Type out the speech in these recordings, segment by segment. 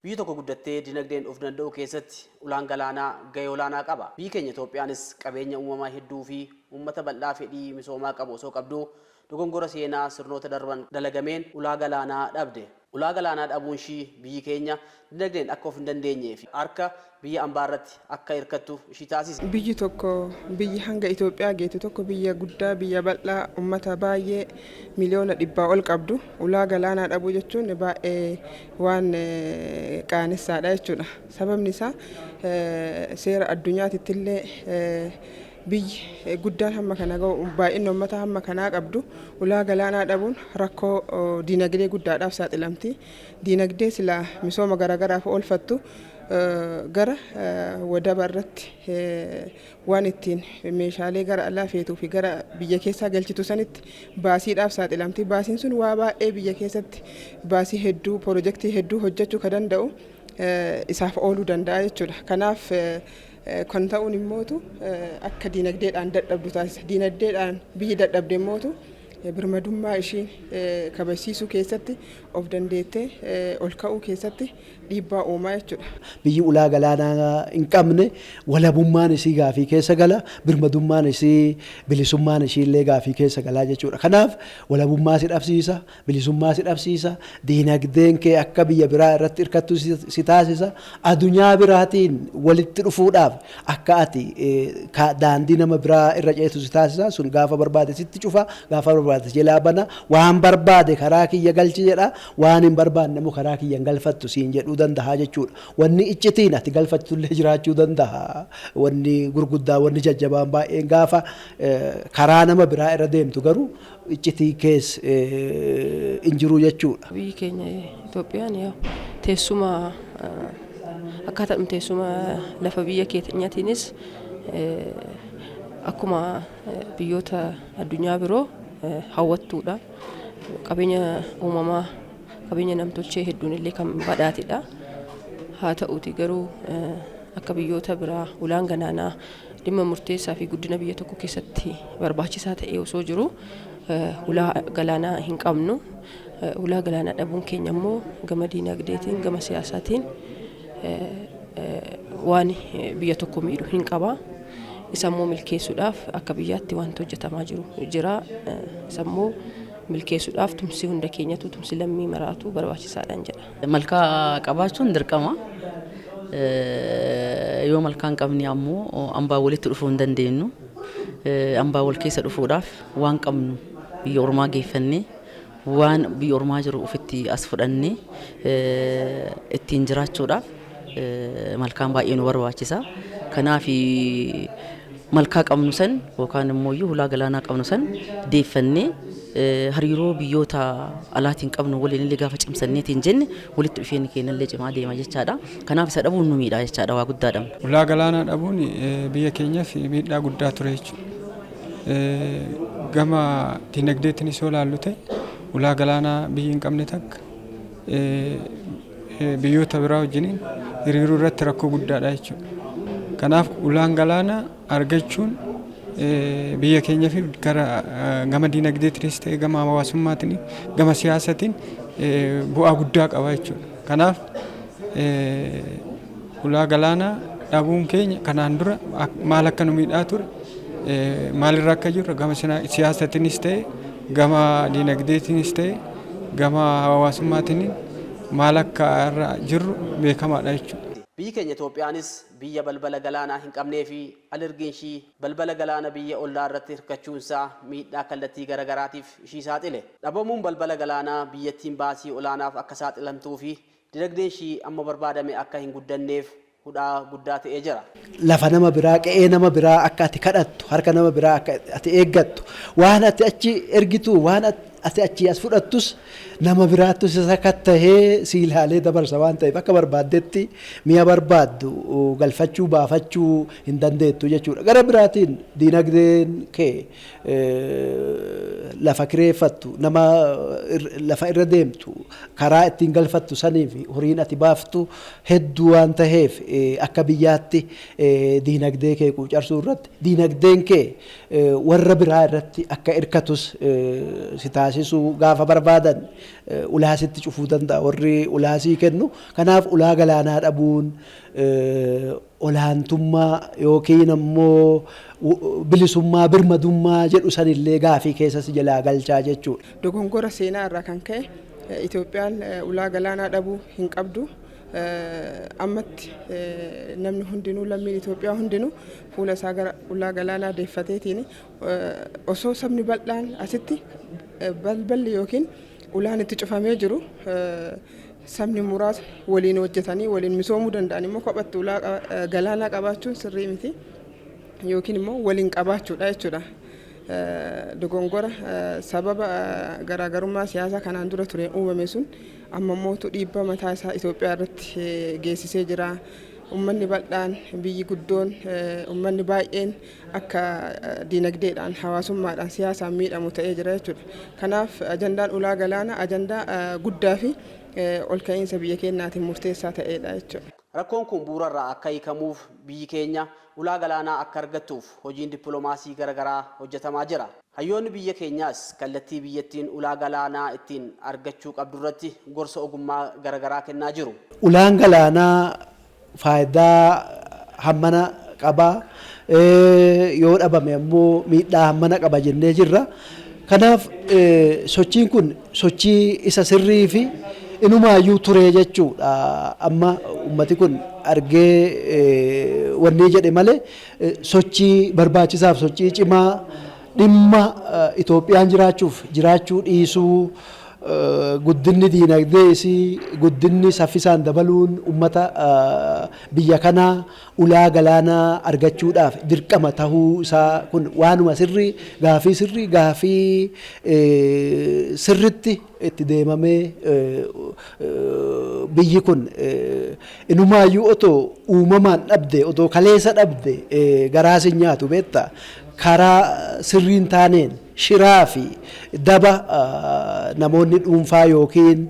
Biyyi tokko guddattee dinagdeen of danda'uu keessatti ulaan galaanaa gahee olaanaa qaba. Biyyi keenya Itoophiyaanis qabeenya uumamaa hedduu fi uummata bal'aa fedhii misoomaa qabu osoo qabduu, dogongora seenaa sirnoota darban dalagameen ulaa galaanaa dhabde. Ulaa galaanaa dhabuun ishii biyyi keenya dinagdeen akka of hin dandeenyee fi harka biyya ambaa irratti akka hirkattu ishii taasise. Biyyi tokko, biyyi hanga Itoophiyaa geetu tokko, biyya guddaa, biyya bal'aa, uummata baay'ee 100,000,000 ol qabdu ulaa galaanaa dhabuu jechuun baay'ee waan qaanessaadha jechuudha. Sababni isaa, seera addunyaatitti illee biyyi guddaan hamma kana gahu, baay'inni uummata hamma kanaa qabdu, ulaa galaanaa dhabuun rakkoo diinagdee guddaadhaaf saaxilamti. Diinagdee silaa misooma garaagaraaf oolfattu gara wadaba irratti waan ittiin meeshaalee gara alaa feetuu fi gara biyya keessaa galchitu sanitti baasiidhaaf saaxilamti. Baasiin sun waa baay'ee biyya keessatti baasii hedduu, pirojektii hedduu hojjechuu ka danda'u isaaf ooluu danda'a jechuudha. Kanaaf kan ta'uun immootu akka diinagdeedhaan dadhabdu taasisa. Diinagdeedhaan biyyi dadhabde immootu birmadummaa ishii kabajsiisuu keessatti, of dandeettee ol ka'uu keessatti dhiibbaa uumaa jechuudha. Biyyi ulaa galaanaa hin qabne walabummaan isii gaafii keessa gala, birmadummaan isii, bilisummaan ishii illee gaafii keessa galaa jechuudha. Kanaaf walabummaa si dhabsiisa, bilisummaa si dhabsiisa, diinagdeen kee akka biyya biraa irratti hirkattu si taasisa, addunyaa biraatiin walitti dhufuudhaaf akka ati daandii nama biraa irra ceetu si taasisa. Sun gaafa barbaade sitti cufa, gaafa barbaade jalaa bana, waan barbaade karaa kiyya galchi jedha, waan hin barbaanne immoo karaa kiyya hin galfattu siin jedhuu danda'a jechuudha. Wanni iccitiin ati galfattullee jiraachuu danda'a. Wanni gurguddaa, wanni jajjabaan baay'een gaafa karaa nama biraa irra deemtu garuu iccitii kees hin jiru jechuudha. Biyyi keenya Itoophiyaan teessuma, akkaataa teessuma lafa biyya keenyaatiinis akkuma biyyoota addunyaa biroo hawwattuudha. Qabeenya uumamaa, qabeenya namtolchee hedduun illee kan badhaatedha. Haa ta'uuti garuu akka biyyoota biraa ulaan galaanaa dhimma murteessaa fi guddina biyya tokko keessatti barbaachisaa ta'e osoo jiru ulaa galaanaa hin qabnu. Ulaa galaanaa dhabuun keenya immoo gama diinagdeetiin, gama siyaasaatiin waan biyya tokko miidhu hin qaba. Isa immoo milkeessuudhaaf akka biyyaatti wanti hojjetamaa jiru jira. Isa immoo milkeessuudhaaf tumsi hunda keenyatu, tumsi lammii maraatu barbaachisaadhaan jedha. Malkaa qabaachuun dirqama. Yoo malkaa hin qabne ammoo hambaa walitti dhufuu hin dandeenyu. Hambaa wal keessa dhufuudhaaf waan qabnu biyya ormaa geeffannee, waan biyya ormaa jiru ofitti as fudhannee ittiin jiraachuudhaaf malkaan baay'ee nu barbaachisa. Kanaaf malkaa qabnu san yookaan immoo hulaa galaanaa qabnu san deeffannee hariiroo biyyoota alaatiin qabnu waliin illee gaafa cimsanneetiin jenne walitti dhufeenyi keenya illee cimaa deema jechaadha. Kanaaf isa dhabuun nu miidha jechaadha, waa guddaa dhabna. Ulaa galaanaa dhabuun biyya keenyaaf miidhaa guddaa ture jechuudha. Gama dinagdeetiinis yoo ilaallu ta'e, ulaa galaanaa biyyi hin qabne takka biyyoota biraa wajjiniin hiriiruu irratti rakkoo guddaadha jechuudha. Kanaaf ulaan galaanaa argachuun biyya keenyaaf gara gama dinagdeetiinis ta'e, gama hawaasummaatiin, gama siyaasatiin bu'aa guddaa qaba jechuudha. Kanaaf ulaa galaanaa dhabuun keenya kanaan dura maal akka nu miidhaa ture, maalirra akka jirru, gama siyaasatiinis ta'e, gama dinagdeetiinis ta'e, gama hawaasummaatiin maal akka irra jirru beekamaadha jechuudha. Biyyi keenya Itoophiyaanis biyya balbala galaanaa hin qabnee fi alergiin ishii balbala galaana biyya ollaa irratti hirkachuunsaa miidhaa kallattii garaagaraatiif ishii saaxile. Dhabamuun balbala galaanaa biyyattiin baasii olaanaaf akka saaxilamtuu fi dinagdeen ishii amma barbaadame akka hin guddanneef hudhaa guddaa ta'ee jira. Lafa nama biraa, qe'ee nama biraa akka ati kadhattu, harka nama biraa akka ati eeggattu, waan ati achi ergitu, waan Ati achii as fudhattus nama biraattus isa kattahee si ilaalee dabarsa waan ta'eef akka barbaaddetti mi'a barbaaddu galfachuu baafachuu hin dandeettu jechuudha. Gara biraatiin diinagdeen kee lafa kireeffattu, nama lafa irra deemtu, karaa ittiin galfattu saniif horiin ati baaftu hedduu waan ta'eef akka biyyaatti diinagdee kee quucarsuu irratti diinagdeen kee warra biraa irratti akka hirkatus si taasisuu gaafa barbaadan ulaasitti cufuu danda'a warri ulaasii kennu. Kanaaf ulaa galaanaa dhabuun olaantummaa yookiin ammoo bilisummaa birmadummaa jedhu sanillee gaafii keessa si jalaa galchaa jechuudha. Dogongora seenaa irraa kan ka'e Itoophiyaan ulaa galaanaa dhabuu hin qabdu. Ammatti namni hundinuu, lammiin Itoophiyaa hundinuu fuula isaa gara ulaa galaanaa deeffateetiin osoo sabni bal'aan asitti balballi yookiin ulaan itti cufamee jiru, sabni muraasa waliin hojjetanii waliin misoomuu danda'an immoo kophatti ulaa galaanaa qabaachuun sirrii miti yookiin immoo waliin qabaachuudha jechuudha. Dogongora sababa garaagarummaa siyaasaa kanaan dura ture uumame sun amma mootu dhiibbaa mataa isaa Itoophiyaa irratti geessisee jira. Uummanni bal'aan, biyyi guddoon, uummanni baay'een akka diinagdeedhaan, hawaasummaadhaan, siyaasaan miidhamu ta'ee jira jechuudha. Kanaaf ajandaan ulaa galaanaa ajandaa guddaa fi ol ka'iinsa biyya keenyaatiin murteessaa ta'edha jechuudha. Rakkoon kun bu'uurarraa akka hiikamuuf, biyyi keenya ulaa galaanaa akka argattuuf hojiin dippiloomaasii garaagaraa hojjetamaa jira. Hayyoonni biyya keenyaas kallattii biyyattiin ulaa galaanaa ittiin argachuu qabdu irratti gorsa ogummaa garaagaraa kennaa jiru. Ulaan galaanaa faayidaa hammana qabaa, yoo dhabame ammoo miidhaa hammana qaba jennee jirra. Kanaaf sochiin kun sochii isa sirrii fi inumaayyuu turee jechuudha. Amma ummati kun argee wanni jedhe malee sochii barbaachisaaf sochii cimaa dhimma Itoophiyaan jiraachuuf jiraachuu dhiisuu, guddinni diinagdee isii guddinni saffisaan dabaluun ummata biyya kanaa ulaa galaanaa argachuudhaaf dirqama tahuu isaa kun waanuma sirrii, gaafii sirrii, gaafii sirritti itti deemamee biyyi kun inumaayyuu otoo uumamaan dhabde, otoo kaleessa dhabde garaa sin nyaatu beektaa, karaa sirriin taaneen shiraa fi daba namoonni dhuunfaa yookiin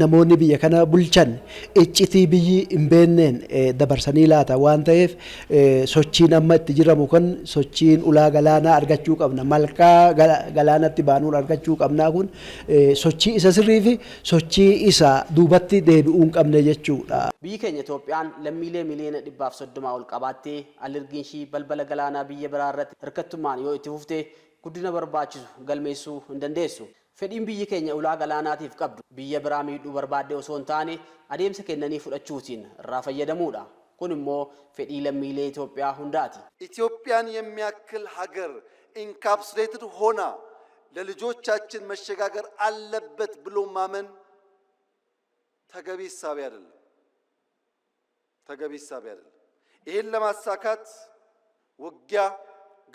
namoonni biyya kana bulchan iccitii biyyi hin beenneen dabarsanii laata waan ta'eef, sochiin amma itti jiramu kun, sochiin ulaa galaanaa argachuu qabna, malkaa galaanatti baanuun argachuu qabnaa kun sochii isa sirrii fi sochii isa duubatti deebi'uu hin qabne jechuudha. Biyyi keenya Itoophiyaan lammiilee miliyoona 130 ol qabaattee alergiin ishii balbala galaanaa biyya biraa irratti hirkattummaan yoo itti fufte guddina barbaachisu galmeessuu hin dandeessu. Fedhiin biyyi keenya ulaa galaanaatiif qabdu biyya biraa miidhuu barbaadde osoo hin taane adeemsa kennanii fudhachuutiin irraa fayyadamuudha. Kun immoo fedhii lammiilee Itoophiyaa hundaati. ኢትዮጵያን የሚያክል ሀገር encapsulated ሆና ለልጆቻችን መሸጋገር አለበት ብሎ ማመን ተገቢ እሳቤ አይደለም። ተገቢ እሳቤ አይደለም። ይህን ለማሳካት ውጊያ፣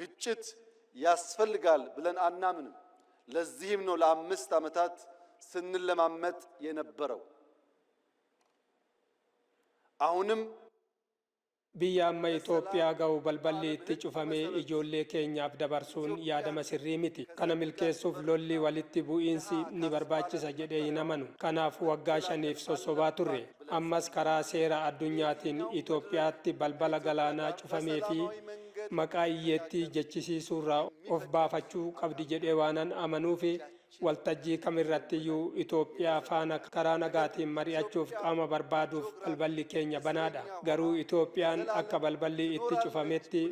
ግጭት ያስፈልጋል ብለን አናምንም። ለዚህም ነው ለ5 ዓመታት ስንለማመጥ የነበረው። አሁንም Biyya amma Itoophiyaa ga'u balballi itti cufamee ijoollee keenyaaf dabarsuun yaadama sirrii miti. Kana milkeessuuf lolli, walitti bu'iinsi ni barbaachisa jedhee hin amanu. Kanaaf waggaa 5f sossobaa turre. Ammas karaa seera addunyaatiin Itoophiyaatti balbala galaanaa cufamee fi maqaa hiyyeettii jechisiisuurraa of baafachuu qabdi jedhee waanan amanuufi waltajjii kamirrattiyyuu Itoophiyaa faana karaa nagaatiin mari'achuuf qaama barbaaduuf balballi keenya banaadha. Garuu Itoophiyaan akka balballi itti cufametti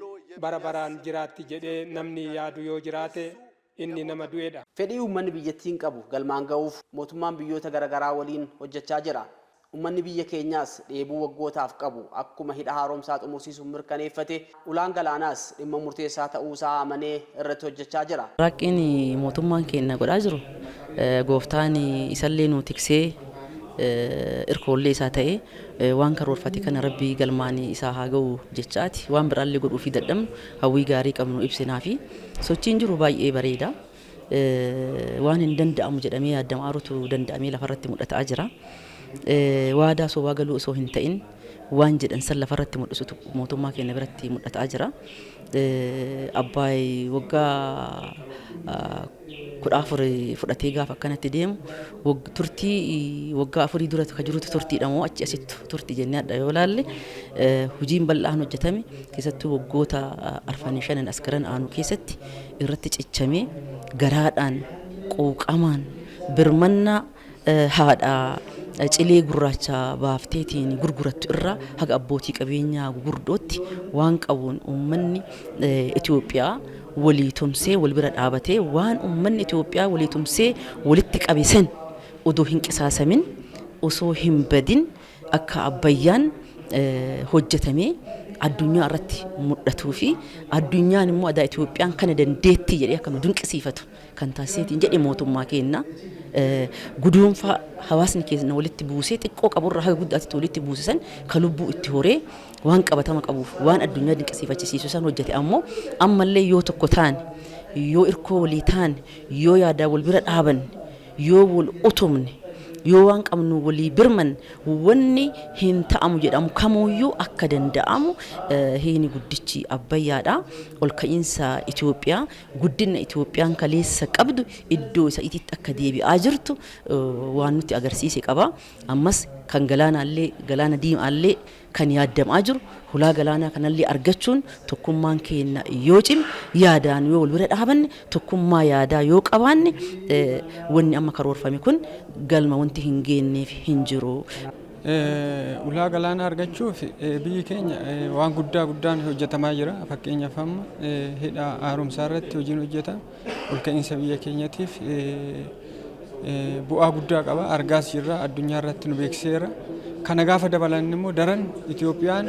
bara baraan jiraatti jedhee namni yaadu yoo jiraate inni nama du'edha. Fedhii uummanni biyyattiin qabu galmaan ga'uuf mootummaan biyyoota garaagaraa waliin hojjechaa jira. Uummanni biyya keenyaas dheebuu waggootaaf qabu akkuma hidha haaromsaa xumursiisuun mirkaneeffate, ulaan galaanaas dhimma murteessaa ta'uusaa amanee irratti hojjechaa jira. Raaqqiin mootummaan keenya godhaa jiru gooftaan isallee nu tiksee irkoollee isaa ta'ee waan karoorfate kana rabbii galmaan isaa haa ga'u jechaati, waan biraallee godhuu fi dadhabnu hawwii gaarii qabnu ibsinaa fi sochiin jiru baay'ee bareeda. Waan hin danda'amu jedhamee yaadamaarutu danda'amee lafarratti mul'ataa jira. Waadaa sobaa galuu osoo hin ta'in waan jedhan san lafarratti mul'isutu mootummaa keenya biratti mul'ataa jira. Abbaay waggaa 14 fudhatee gaafa akkanatti deemu turtii waggaa 4 dura ka jirutu turtiidha moo achi asittu turtii jennee adda yoo laalle, hojiin bal'aan hojjetame keessattuu waggoota 4 5 as garan aanu keessatti irratti cichamee, garaadhaan, quuqamaan, birmannaa haadha cilee gurraacha baafteetiin gurgurattu irraa haga abbootii qabeenyaa gurguddootti waan qabuun uummanni Itoophiyaa walii tumsee wal bira dhaabatee, waan uummanni Itoophiyaa walii tumsee walitti qabe san odoo hin qisaasamin, osoo hin badin, akka Abbayyaan hojjetamee addunyaa irratti mul'atuu fi addunyaan immoo adaa Itoophiyaan kana dandeettii jedhee akka nu dinqisiifatu kan taasiseetiin jedhe mootummaa keenya. Guduunfaa hawaasni keenya walitti buusee, xiqqoo qaburraa haga guddaatti walitti buusisan, ka lubbuu itti horee waan qabatama qabuuf waan addunyaa dinqisiifachiisu san hojjete. Ammoo ammallee yoo tokko taane, yoo irkoo walii taane, yoo yaadaa wal bira dhaabanne, yoo wal utumne, yoo waan qabnu walii birman, wanni hin ta'amu jedhamu kamuyyuu akka danda'amu hiini guddichi Abbayyaadha. Ol ka'iinsa Itoophiyaa, guddina Itoophiyaan kaleessa qabdu iddoo isa ititti akka deebi'aa jirtu waan nutti agarsiise qaba. Ammas kan galaanaallee, galaana diimaallee kan yaaddamaa jiru, hulaa galaanaa kanallee argachuun tokkummaan keenya yoo cime, yaadaan yoo wal bira dhaabanne, tokkummaa yaadaa yoo qabaanne, wanni amma karoorfame kun galma wanti hin geenyeef hin jiru. Ulaa galaanaa argachuuf biyyi keenya waan guddaa guddaan hojjetamaa jira. Fakkeenyaaf, amma hidha haaromsaa irratti hojiin hojjeta. Ol ka'iinsa biyya keenyatiif bu'aa guddaa qaba. Argaas jirra, addunyaa irratti nu beeksiseera. Kana gaafa dabalan immoo daran Itoophiyaan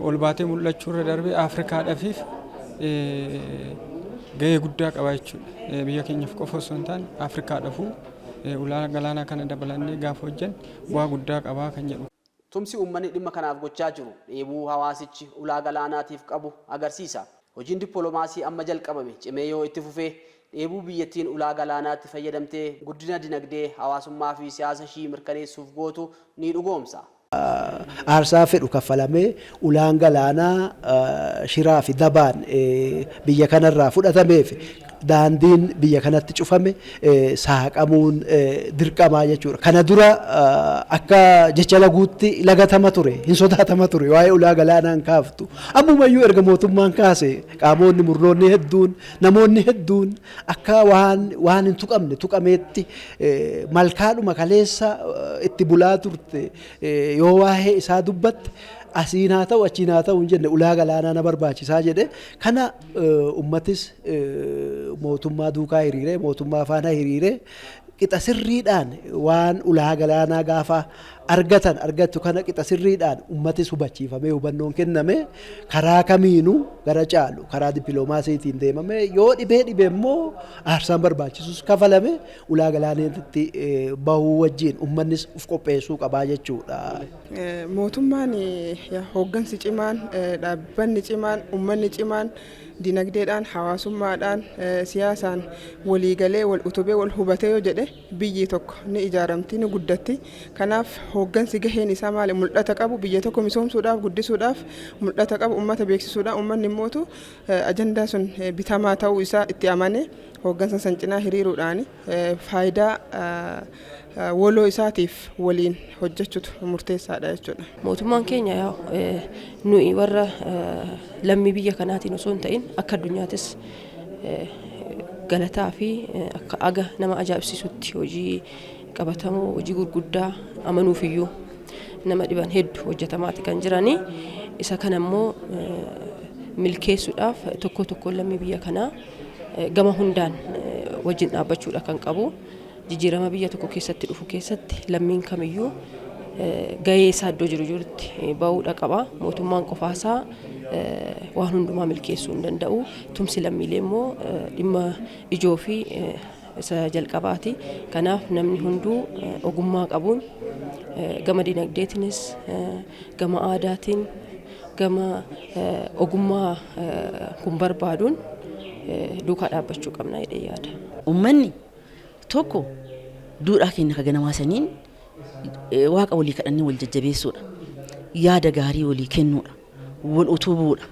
ol baatee mul'achuu irra darbee Afrikaadhaafiif gahee guddaa qaba jechuudha. Biyya keenyaaf qofa osoo hin taane Afrikaadhaafuu ulaa galaanaa kana dabalannee gaafa hojjennu bu'aa guddaa qaba kan jedhu. Tumsi uummanni dhimma kanaaf gochaa jiru dheebuu hawaasichi ulaa galaanaatiif qabu agarsiisa. Hojiin dippiloomaasii amma jalqabame cimee yoo itti fufee, dheebuu biyyattiin ulaa galaanaatti fayyadamtee guddina dinagdee, hawaasummaa fi siyaasa ishii mirkaneessuuf gootu ni dhugoomsa. Aarsaa fedhu kaffalamee ulaan galaanaa shiraa fi dabaan biyya kanarraa fudhatameef daandiin biyya kanatti cufame saaqamuun dirqamaa jechuudha. Kana dura akka jecha laguutti lagatama ture, hin sodaatama ture, waa'ee ulaa galaanaan kaaftu. Ammumayyuu erga mootummaan kaase qaamonni murnoonni hedduun, namoonni hedduun akka waan hin tuqamne tuqameetti, malkaadhuma kaleessa itti bulaa turte yoo waa'ee isaa dubbatte, asiin haa ta'u achiin haa ta'u hin jenne, ulaa galaanaa na barbaachisaa jedhe. Kana ummatis mootummaa duukaa hiriiree, mootummaa faana hiriiree, qixa sirriidhaan waan ulaa galaanaa gaafa argatan argattu kana qixa sirriidhaan ummatis hubachiifamee, hubannoon kenname, karaa kamiinuu gara caalu karaa dippiloomaasiitiin deemame, yoo dhibee dhibe immoo aarsaan barbaachisus kafalame, ulaa galaanaatti bahuu wajjin ummannis uf qopheessuu qabaa jechuudha. Mootummaan, hooggansi cimaan, dhaabbanni cimaan, uummanni cimaan dinagdeedhaan, hawaasummaadhaan, siyaasaan waliigalee, wal utubee, wal hubatee yoo jedhe, biyyi tokko ni ijaaramti, ni guddatti. Kanaaf hooggansi gaheen isaa maali? Mul'ata qabu biyya tokko misoomsuudhaaf, guddisuudhaaf mul'ata qabu uummata beeksisuudhaaf, uummanni immootu ajandaa sun bitamaa ta'uu isaa itti amane hooggansa san cinaa hiriiruudhaan faayidaa waloo isaatiif waliin hojjechuutu murteessaadha jechuudha. Mootummaan keenya nuyi warra lammii biyya kanaatiin osoo hin ta'in akka addunyaatis galataa fi akka aga nama ajaa'ibsiisutti hojii qabatamoo, hojii gurguddaa amanuufiyyuu nama dhiban hedduu hojjetamaati kan jiranii. Isa kana immoo milkeessuudhaaf tokko tokkoon lammii biyya kanaa gama hundaan wajjin dhaabbachuudha kan qabu. Jijjiirama biyya tokko keessatti dhufu keessatti lammiin kamiyyuu gahee isaa iddoo jiru jirutti bahuudha qaba. Mootummaan qofaasaa waan hundumaa milkeessuu hin danda'u. Tumsi lammiilee immoo dhimma ijoo fi isa jalqabaati. Kanaaf namni hunduu ogummaa qabuun, gama dinagdeetiinis, gama aadaatiin, gama ogummaa kun barbaaduun Duukaa dhaabbachuu qabna jedhee yaada. Uummanni tokko duudhaa keenya ka ganamaa saniin waaqa walii kadhannee wal jajjabeessuudha. Yaada gaarii walii kennuudha. Wal utubuudha.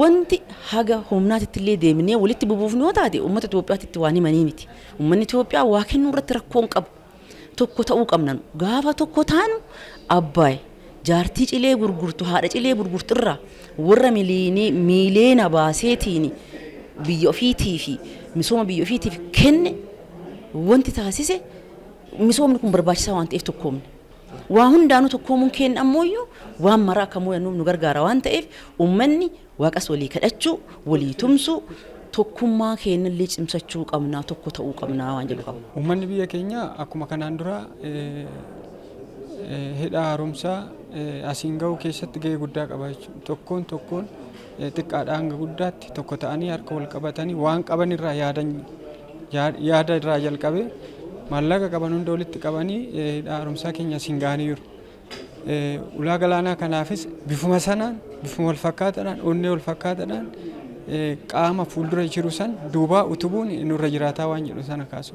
Wanti haga humnaatitti illee deemnee walitti bubuufnu yoo taate, uummata Itoophiyaatti waan himanii miti. Uummanni Itoophiyaa waa kennuu irratti rakkoo hin qabu. Tokko ta'uu qabna. Gaafa tokko taanu, Abbaay jaartii cilee gurgurtu, haadha cilee gurgurtu irraa warra miiliyoona baaseetiin biyya ofiitii fi misooma biyya ofiitiif kenne, wanti taasise misoomni kun barbaachisaa waan ta'eef tokkoomne. Waa hundaanuu tokkoomuun keenya ammoo waan maraa akka mo'annuuf nu gargaara waan ta'eef, uummanni waaqas walii kadhachuu, walii tumsuu, tokkummaa keenyallee cimsachuu qabnaa, tokko ta'uu qabnaa waan jedhu qaba. Uummanni biyya keenyaa akkuma kanaan dura hidha haaromsaa asiin gahuu keessatti gahee guddaa qaba jechuudha. Tokkoon tokkoon xiqqaadhaa hanga guddaatti tokko ta'anii, harka wal qabatanii, waan qaban irraa yaadan, yaada irraa jalqabee maallaqa qaban hunda walitti qabanii hidha haaromsaa keenya asiin gahaniiru. Ulaa galaanaa kanaafis bifuma sanaan, bifuma wal fakkaataadhaan, onnee wal fakkaataadhaan qaama fuuldura jiru san duubaa utubuun nurra jiraataa waan jedhu sana kaasu.